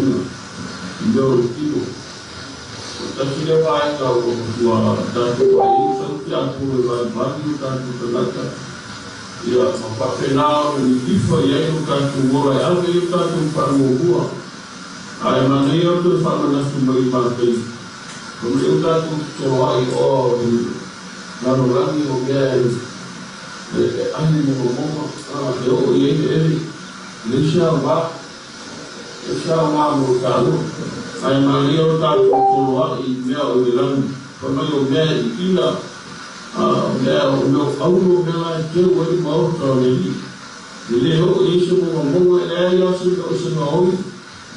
faamamaina i mea o le tino. O le tasi lea vaega ua matua tatou vaai ai, sau tiapolo e valivali o tatou tagata, ia, ma faapena ona lilifa i ai lo tatou ola e ave i ai le tatou faamuamua. Ae manaia le toe faamanatu mai i Matei, o mea ua tatou fetoloai oa o le lalolagi o mea e ane mogamoga, e oo i ai le ele, e leai se aoga, e leai se aoga mo taua. Ae manaia lo tatou fetoloai i mea o i le lagi, fai mai o mea e iila, o mea o mea o auro, o mea la e teu ai le maota o le Alii. E le oo i ai se mogamoga, e leai lava se mea o se gaoi,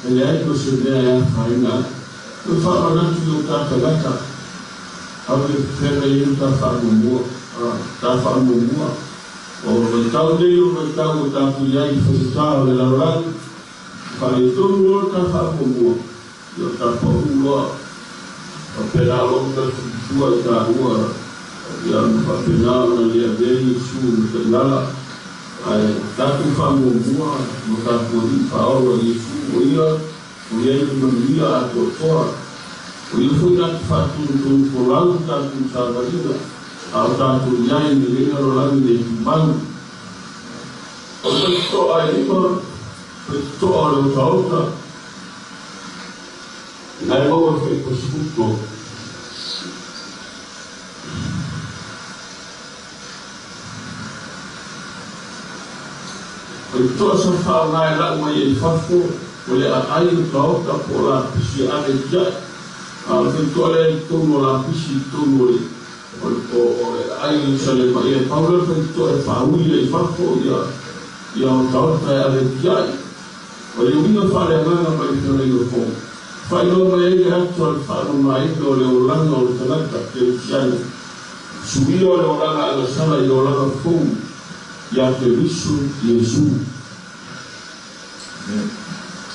e leai ma se mea e afaina ai. Toe faamanatu i o ta tagata, ave feagai ai lo ta faamuamua, ta faamuamua. O le vaitau nei o le vaitau ua tatou i ai i faigata o le lalolagi, e faaletonu loa le ta faamuamua, ia o ta pau loa, faapena loa ona toe tulitua i taua, ia ma faapena ona le avea Iesu ma tailala. Ae tatou faamuamua lo tatou Alii Faaola Iesu, o Ia o i ai le manuia atoatoa. O Ia foi na te faatonutonu folau i tatou savaliga, a o tatou i ai i lenei lalolagi le tumau. O le faitotoa e lima, faitotoa o le otaota, na e maua i le faipasifuto. O le toa sa faaaoga e lau mai ai fafo, o le aai otaota po o lapisi e ave tiai, a o le faitotoa lea i totonu o lapisi i totonu o le o le aai o Ierusalema, ia pau lea o le faitotoa e faaui ai i fafo ia ia otaota e ave tiai. O le uiga faaleagaga mai le feagaiga fou, faailoa mai ai le ata o le faamamaina o le olaga o le tagata kerisiano. Suia o le olaga agasala i le olaga fou ia Keriso Iesu.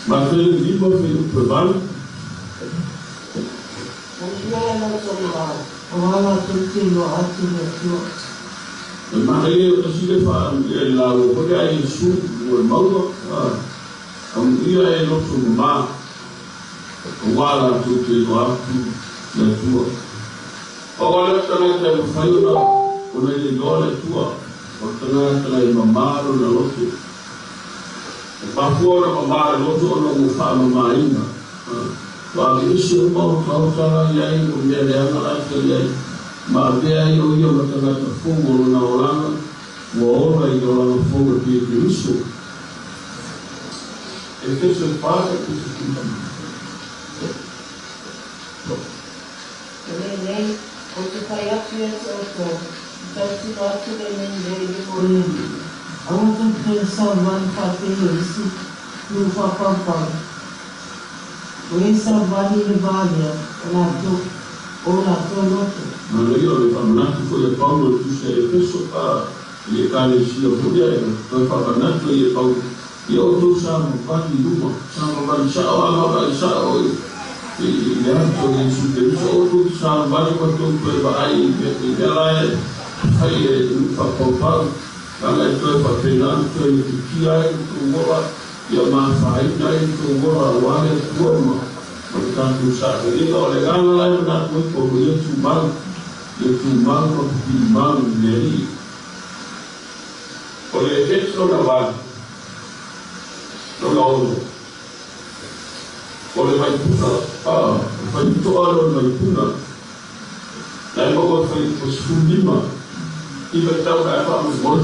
Mateo 5 fuaiupu e 8. Amuia e loto mamao, aua latou te iloa atu le Atua. E manaia o tasi le faamuia i laua foi a Iesu ua le mauga, amuia e loto mama, aua latou te iloa atu le Atua. Pau lava lea o le tagata e mafai ona ona ia iloa le Atua, o le tagata e mama lona loto. E mafua ona mama le loto ona ua faamamaina. Ua aveese uma otaota la i ai, o mea leaga la e fai ai, ma avea ai o ia ma tagata fou o lona olaga, ua ola i le olaga fou e pei e Keriso. Efeso 4, 17. O lenei, ou te fai atu ia te outou, i tautino atu lenei mea i luma o le Alii, aua tou te toe sauvali faapei o isi nuu faapaupau. O e sauvali i le va lea o latou, o latou loto. Manaia o le faamanatu foi a Paulo i tusi a Efeso a i le Ekalesia foi lea e toe faamanatu ai e Paulo, Ia outou sa mavali i luma, sa mavali sao a vaavaai sao i le ato o Iesu Keriso, outou te savavali ma tou toe vaai i mea la e fai e nuu faapaupau, leaga e toe faapena ona toe itiitia ai lo tou ola, ia mafaina ai lo tou ola aua le Atua ma le tatou sailiga. O le agaga la e manatu ai Paulo, ia tumau, ia tumau ma pipili mau i le Alii. O le Efeso lona valu, lona ono, o le vaipuna, a, o le faitotoa lea o le vaipuna, na e maua i le fuaiupu 15, i vaitau na e faamoemoe.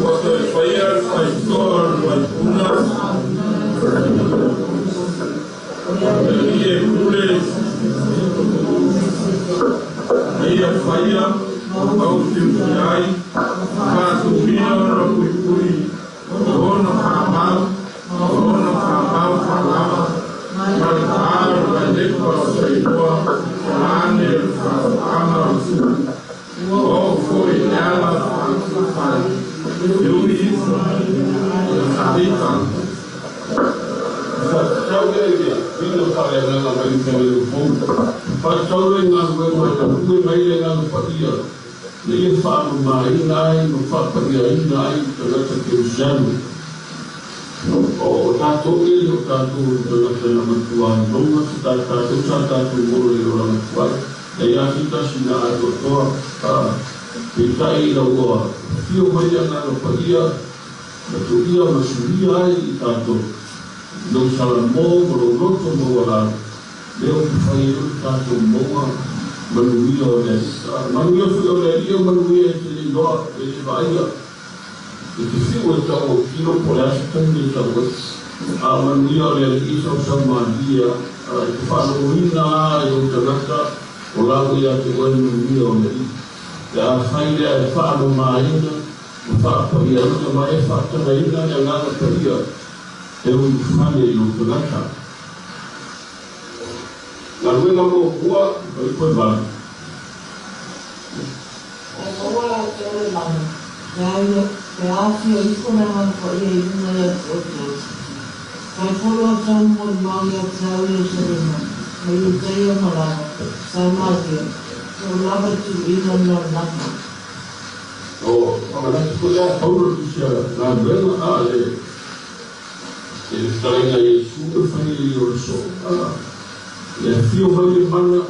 Ua toe faia le faitotoa o le vaipuna, o le alii e pule ina ia faia ma utiuti ai, faatuina ona puipui, o ona faamau, o ona faamau faalava, ma le ta o le vailepa o Sailua, vaeane le faatoaga o le tupu. Ua oo foi i le ala faatufai, e ui ifo i le Tavita. Faatatau lea i le uiga faaleagaga mai le Feagaiga Fou. Faatatau lea i galuega e galue mai le Agaga Paia ina ia faamamaina ai ma faapaiaina ai tagata kerisiano. O tatou e le o tatou tagata na matua iloga se tatou sa tatou olo i le olaga tuai. E ia se tasi na atoatoa, peitai ina ua afio mai le Agaga Paia ma tuia ma suia ai i tatou i lou salamo ma lou loto maualalo, lea ua mafai ai ona tatou maua manuia o le Alii. Manuia foi o le Alii o manuia e te le iloa, e le vaaia. E te fiu e tau autilo po o le a se taimi e tau ai. A o manuia o le Alii e sausau malie lava. E te faalogoina lava e ou tagata o lau ia te oe le manuia o le Alii. Pe afai lea e faamamaina ma faapaiaina ma e faatagaina le Agaga Paia e ulufale i lou tagata. Galuega muamua, Fuaiupu e 8. E maua latou le mana, pe afio ifo le Agaga Paia i luga ia te outou. Fai foi outou molimau ia te au i Ierusalema, ma Iutaia uma lava, Samaria, seia lava i tuluiga o le lalolagi. O famanatu foi a Paulo i sia galuega a le i le fetalaiga a Iesu e fai ai o le soo a le afio mai le mana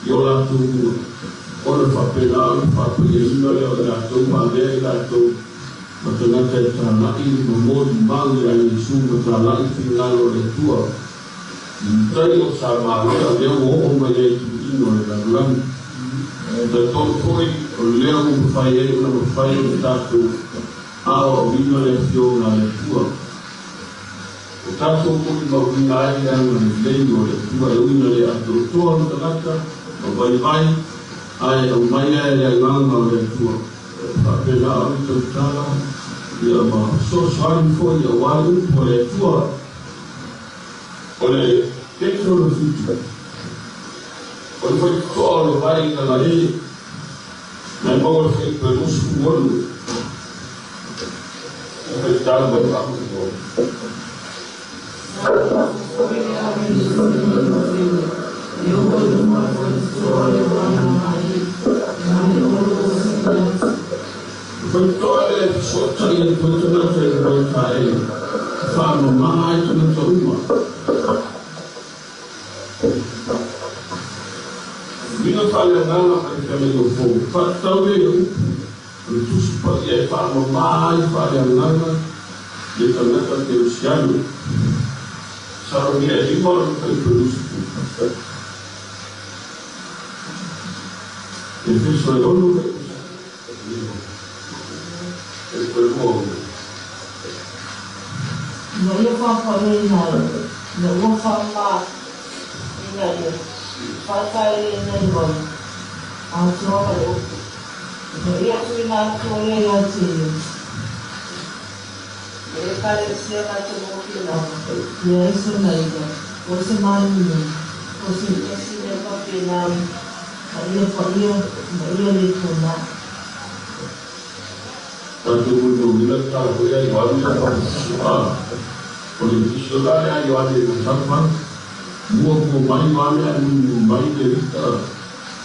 i o latou luga, ona faapena ona faapaiaina lea o i latou ma avea i latou ma tagata e talai ma molimau ia Iesu ma talai finagalo o le Atua i tai o Samaria, lea ua oo mai ai i tuuina o le lalolagi. E talitonu foi o lea ua mafai ai ona mafai ona tatou aoaoina le Afioga a le Atua. O tatou molimauina ai le agalelei o le Atua e ui ina le atoatoa le tagata ma vaivai, ae aumai ae le agaga o le Atua e faapena ona tautala ia ma fesoasoani foi aua le upu a le Atua. O le Petero na 7, o le faitotoa o le vai i Gagae, na e maua le fuaiupu e 26, e faitau mai faamolemole. E faitotoa lea e fesootai atu ai tagata i le vai taele, e faamama ai tagata uma. Uiga faaleagaga ma le feagaiga fou. Faatatau lea i le upu o le Tusi Paia e faamama ai faaleagaga le tagata kerisiano. Masalo e 5 o le fuaiupu e 20. Efeso e 6 fuaiupu e 26. Ina ia faapaiaina ai, ina ua faamamaina ia, faataeleina i vai, atoa ma le upu, ina ia tuuina atu o lea ia te ia. Le Ekalesia na te moki lava. Leai sona ila, o se manunu, o se tasi mea faapena, ma ia paia, ma ia le tona. Tatou molimauina le tala foi a Ioane sa faamasisi a o le misionare a Ioane i Masau mai. Muamua mai Ioane ae mulimuli mai le Rita.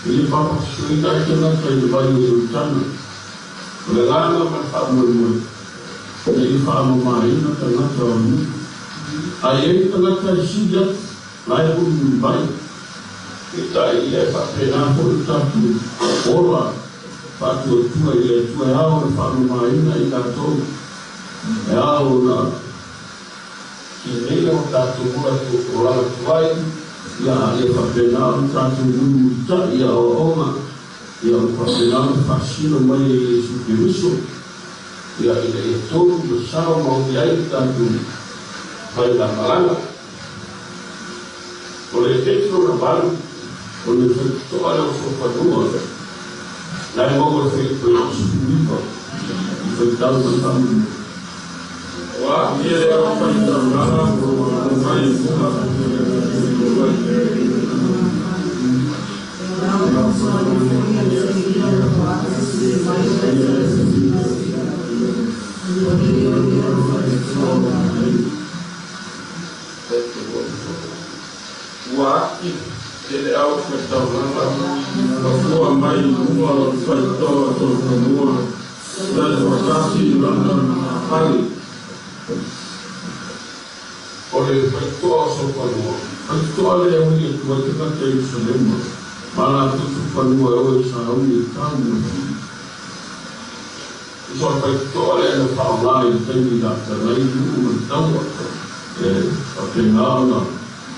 E le papatisoina ai tagata i le vai o Ioritana. O le agaga ma le faamoemoe, ina ia faamamaina tagata o le nuu. A i ai tagata e sili atu, la e mulimuli mai. Peitai, ia e faapena foi lo tatou ola faatuatua i le Atua e ao ona faamamaina i tatou, e ao ona kinei o tatou ola olaga tuai, ia ia faapena ona tatou mulimulitai i aoaoga, ia ona faapena ona faasino mai e Iesu Keriso, ia ina ia tonu ma sao ma umi ai le tatou faigamalaga. O le Petero na 8, o le faitotoa lea o Sofanua, na e maua le fuaiupu e 29 i faitau mai faamolemole. Ua aafia le aufai-taulaga o mai i luga. Ua a'i e le aufai-taulaga mafua mai i luga o le faitotoa o Solofanua taitoatasi i lona fale. O le faitotoa o sofanua, faitotoa lea e ui atu ai tagata i Ierusalema ma latou sofanua e o e sauni e tau ma le fili. Tusa o le faitotoa lea na faaaoga i le taimi na feagai nuu ma le taua, e faapena ona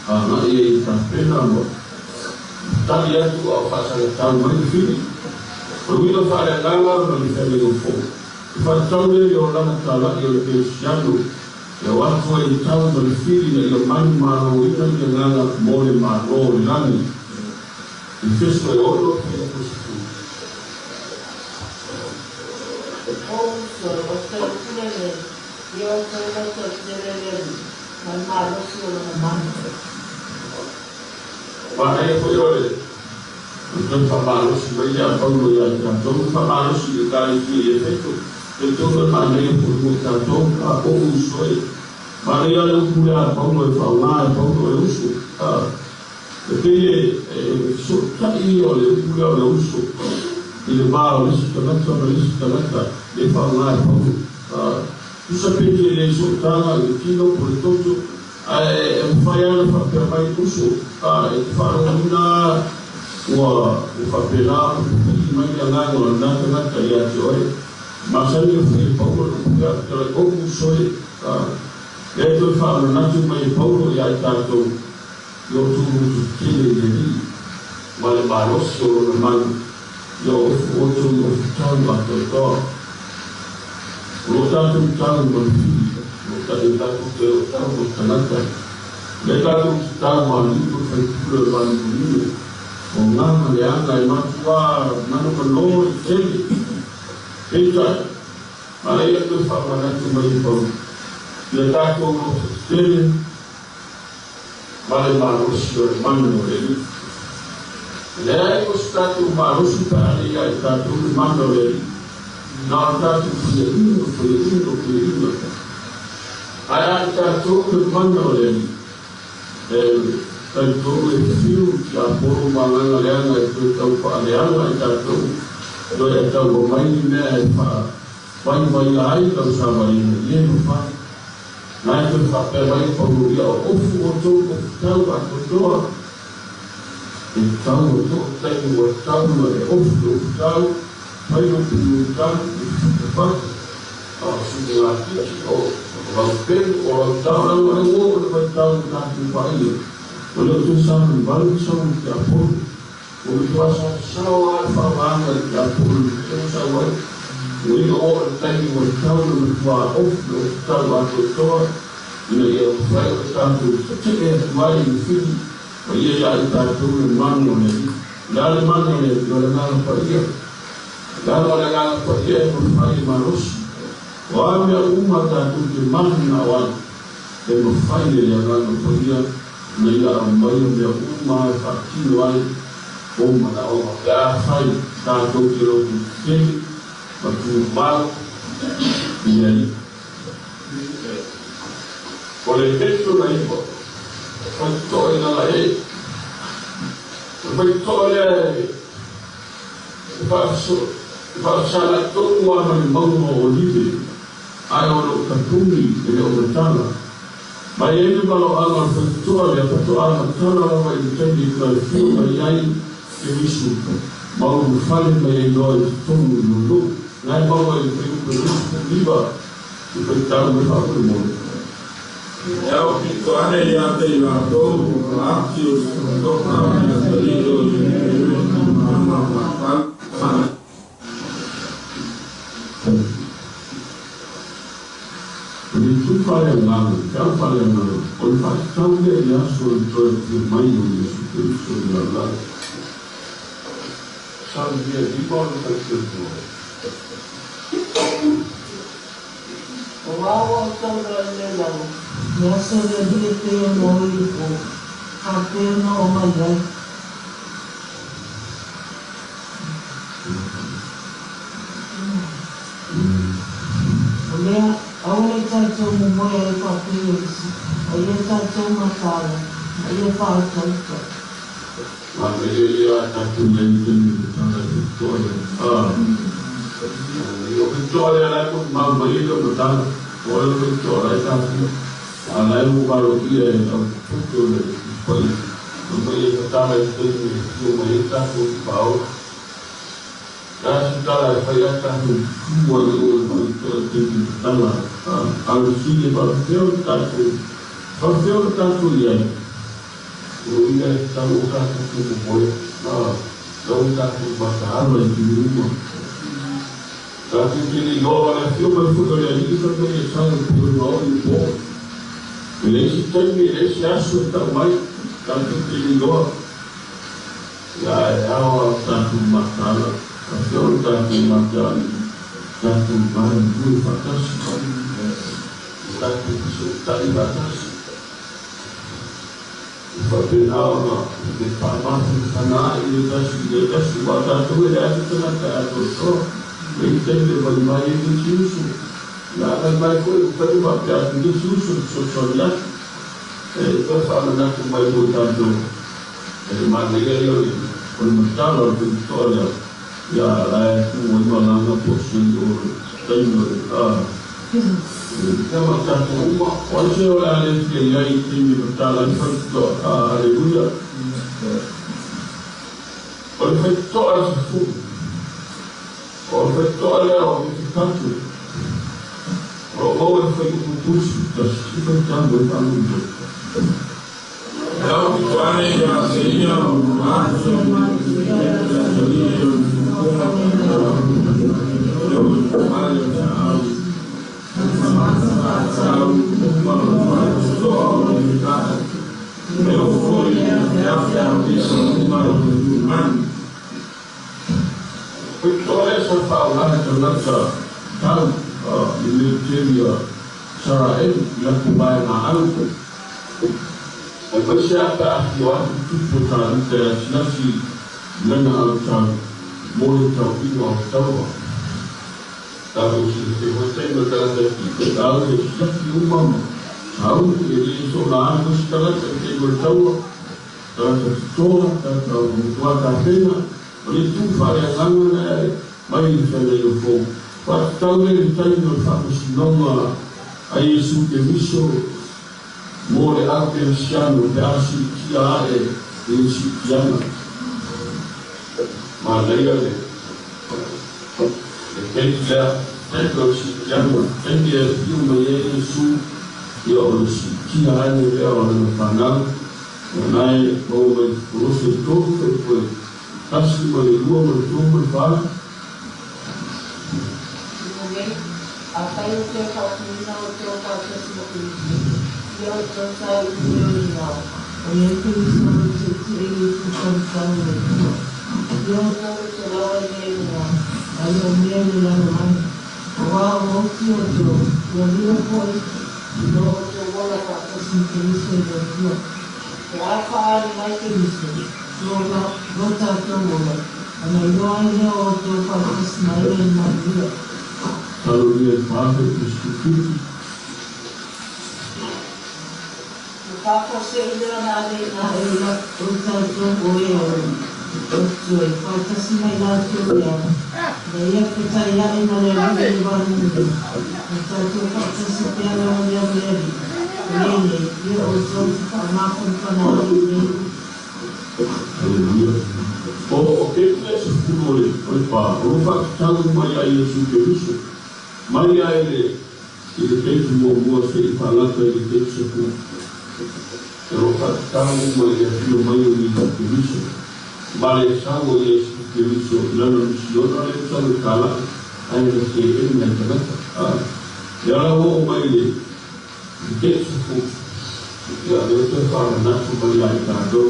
agai ai e tapena ma tali atu a o faasagatau mai le fili. O le uiga faaleagaga ma le feagaiga fou, e faatatau lea i olaga talai o le kerisiano e o atu ai i tau ma le fili ina ia manumaloina ni agaga mo le Malo o le lagi. Efeso e 6 fuaiupu 10. O uso, o faipule le, ia outou lototetele i le Alii, ma le malosi o lona mana. Manaia foi o le toe faamalosi mai lea a Paulo ia i tatou, na faamalosi i le Ekalesia i Efeso, talitonu e manaia foi mo i tatou, a o uso e. Manaia le upu lea a Paulo e faaaoga e Paulo e uso, a. E pei e fesootai ia o le upu lea o le uso i le va o le isi tagata ma le isi tagata lea e faaaoga e Paulo. A tusa pe te le sootaga i le tino po o le toto, ae e mafai lava ona faapea mai uso, a e te faalogoina ua ua faapena ona pipii mai le agaga o lena tagata ia te oe. Masani e fai e Paulo le upu lea, fetalai, ou uso e. A lea e toe faamanatu mai e Paulo ia i tatou I outou loto tetele i le Alii, ma le malosi o lona malu, ia ofu outou i ofutau atoatoa. O lo tatou tau ma le fili, o lo tatou toe o tau ma tagata, lea tatou te tau ma alii ma faipule o le vanimonimo, o agaga leaga e matuā manomano i tele. Peitai, manaia toe faamanatu mai e Paulo, ia tatou loto tetele, ma le malosi o le mana o le Alii. E leai o se tatou malosi pe a le ia i tatou le mana o le Alii, na o le tatou faiaina, faiaina, faiaina. Ae a i tatou le mana o le Alii, e talitonu e fiu tiapolo ma agaga leaga e toe tau faaleaga i tatou, toe e tau aumai ni mea e faavaivai ai lau savaliga, ie mafai. Na e toe faapea mai Paulo ia o ofu outou ofutau atoatoa, e tau o toʻu taimi ua tau na e ofu le ofutau, fai lou piliutau i le fatafata, a o suigatiki o lau pelu o lau taulaga le uo o le vaitau i tatou paia, ua le o toe savalivali ni sau i tiapolo, ua matua saosao lava le faaaogaina i tiapolo i le tau sau ai, ua i'a oo i le taimi ua tatau ona matua ofu le ofutau atoatoa ina ia mafai ona tatou tetee atu ai i le fili ma ia iā i tatou le mana o le Alii. O le a le mana o le Alii? O le Agaga Paia. Leaga o le Agaga Paia e mafai e malosi. O a mea uma tatou te mananao ai, e mafai e le Agaga Paia ina ia aumaia mea uma e faatino ai ou manaoga pe afai tatou te loto tetele ma tumau i le Alii. O le peto na iva, faitotoa i lala e. O le faitotoa lea e faafesalai tonu lava ma le mauga o Olive, ae o lo o tapuni e le o matala. Ma e i ai le valoaga o le faitotoa lea faatoa matala lava i le taimi e toe afio mai ai Keriso ma ulufale mai ai loa i totonu i lou nuu. Na e maua i le fuaiupu e 29 le faitau mai faamolemole. E ao pito ane ia te i latou o ati o le toka me atalii o le ma ma O le itu faaleagaga, le au faaleagaga, o le faatatau lea i le aso o le toe afio mai o Iesu Keriso i le lalolagi. Salmia 5 o le faitautoa. O au outou loa i le lalo. Le aso o le Alii e pei ona o i le po, faapea ona oo mai ai. O lea, aua le tatou momoe ai faapei o isi, a ia tatou mataala, ma ia faautauta. Manaia ia a tatou i ai i taimi o matala e faitotoa lea. O faitotoa lea la e molimau mai ai lou matala, o ai o faitotoa la e tatou. A la e ua valoia e le au tupe o le Tusi Paia fai mai e tatala i se taimi e afio mai ai tatou i Paola. O le a se tala e fai ai tatou tutu ai o e faitotoa i taimi e tatala a o le fesili e faapefea ona tatou faapefea ona tatou i ai? O lona uiga e tatau o tatou tumomoe a tatau o tatou mataala i taimi uma. Tatou te le iloa le afio mai foi o le Alii fai mai e sau e pei ona oo i po. E leai se taimi, e leai se aso e tau mai, tatou te le iloa. Ia e ao lava o tatou mataala, afio o tatou mataala, tatou galulue faatasi, tatou fesootai faatasi. E faapena ona e faamafanafana ai le tasi i le tasi, aua o tatou e leai se tagata e atoatoa. E i ai taimi e vaivai ai le isi uso, ia a vaivai foi, e mafai ona faapea atu i le isi uso e fesoasoani atu. E toe faamanatu mai mo tatou, e le manaia ia o le matala o le faitotoa lea, ia la e tu ai malaga po o se o le taimi o le Ia ma tatou uma, o ai se o le a le fia i ai i taimi e matala ai faitotoa? Aleluia! O le faitotoa e sefulu. O le faitotoa lea o Mickey Country. O lo o maua i le fuaiupu tusi tasi i faitau ai faamolemole. Faitotoa lea sa faaaoga e tagata tau i militeri a Isaraelu i latou vaegaau. Aemaise lava pe a afio atu tupu o Tavita e asiasi i lana autau mo le tauiga o le taua. Tatou silafia foi taimi o le tagata e fitaitau e siaki uma ma sauni e le soona alu ai se tagata i taimi o le taua, tagata totoa, tagata ua matua tapena, o le itu faaleagaga lea e mai i le feagaiga fou. Faatatau lea i le taimi o le faamasinoga a Iesu Keriso mo le au kerisiano pe a siitia ae i le siitiaga. Manaia le le keiki lea, taimi o le siitiaga, taimi e afio mai ai Iesu, ia o le siitia ae lea o lana fanau, o na e maua mai i Kolose 3 fuaifue 1 ma le 2 ma le 3 ma le 4. Ina nei, afai o toe faatuina outou faatasi ma Keriso, ia outou sailiili o ina, o i ai Keriso o lo o tietie i le itu taumatau o le Atua. Ia outou e tolau ai mea i luga, a le o mea i le lalolagi, aua ua oti outou, ua lilo foi i lo outou ola faatasi ma Keriso i le Atua. Pe a faaali mai Keriso, lo tatou ola, ona iloa ai lea o outou faatasi ma ia i le manuia. Talolia i 4 Kristifitu. Ua faafuasei lea na ave i ina e o tatou o e o outou faatasi ma i latou ia, ina ia fetaiaʻi ma le Alii i le valemuli, ma tatou faatasi pea lava lea ma le Alii, o lenei, ia outou te faamafanafana ai i nei upu. Aleluia. O, o keiki lea 10 o le, o le pa, o lo o faatatau uma iā Iesu Keriso, mai lava i le, i le keiki muamua seia faalata i le keiki 10. O lo o faatatau uma i le afio mai o Iesu Keriso, ma le sau o Iesu Keriso i lana misiona lea ua sau e talai, ae na teena e tagata. A, lea la ua oo mai i le, i le keiki 10, ia, lea ua toe faamanatu mai ia i tatou,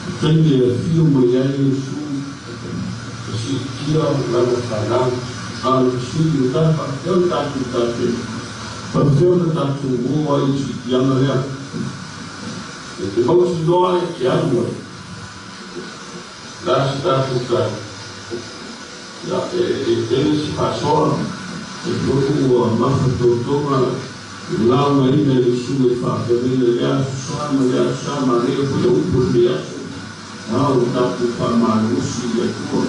i taimi e afio mai ai Iesu e siitia lana fanau, a o le fesili, o tala faapefea ona tatou tapena? Faapefea ona tatou o ai i le siitiaga lea? E te mautinoa e te alu ai. O le a se tatou tali? Ia, e tele se faasoa, e tonu ua mafatotoga le laugaina i le susuga i faafeagaiga i lea aso sa ma lea aso sa, manaia foi le upu o lenei aso, ao ona tatou faamalolosi i le Atua,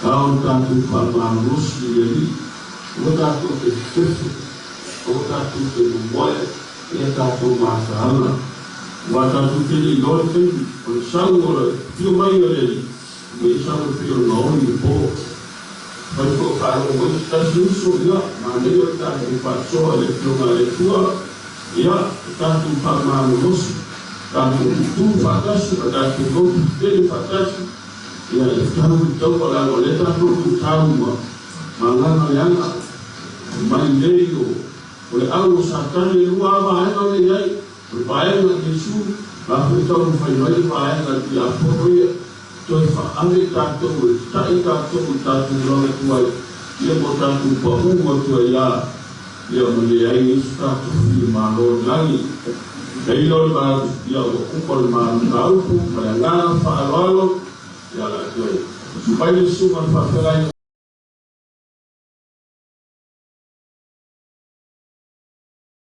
ao ona tatou faamalolosi i le Alii, aua tatou te fefefe, aua tatou te momoe. Ia tatou mataala, aua tatou te le iloa le taimi o le sau o le afio mai o le Alii, ma ia sau e pei o le gaoi i le po. Fai foi o faalogo mai se tasi uso, ia, manaia o le tatou faasoa i le Afioga a le Atua, ia, o tatou faamalolosi, tatou tutu faatasi ma tatou lotu tetele faatasi, ia, e tau i taua leaga o lea tatou te tau ma agaga leaga, mai nei o O le au o Satani e lua a vaega lea i ai, o le vaega a Iesu, la foi e taumafai mai le vaega a le Tiafono ia, toe faaave i tatou e tatai tatou i tatou laga tuai, ia ma o tatou paū atu ai la, ia ma leai ai se tatou i le Malo o le lagi. Leila o le malu, ia ua uma le malu mataupu ma le agaga faaaloalo, ia la toe mai le susuga i le faafeagaiga.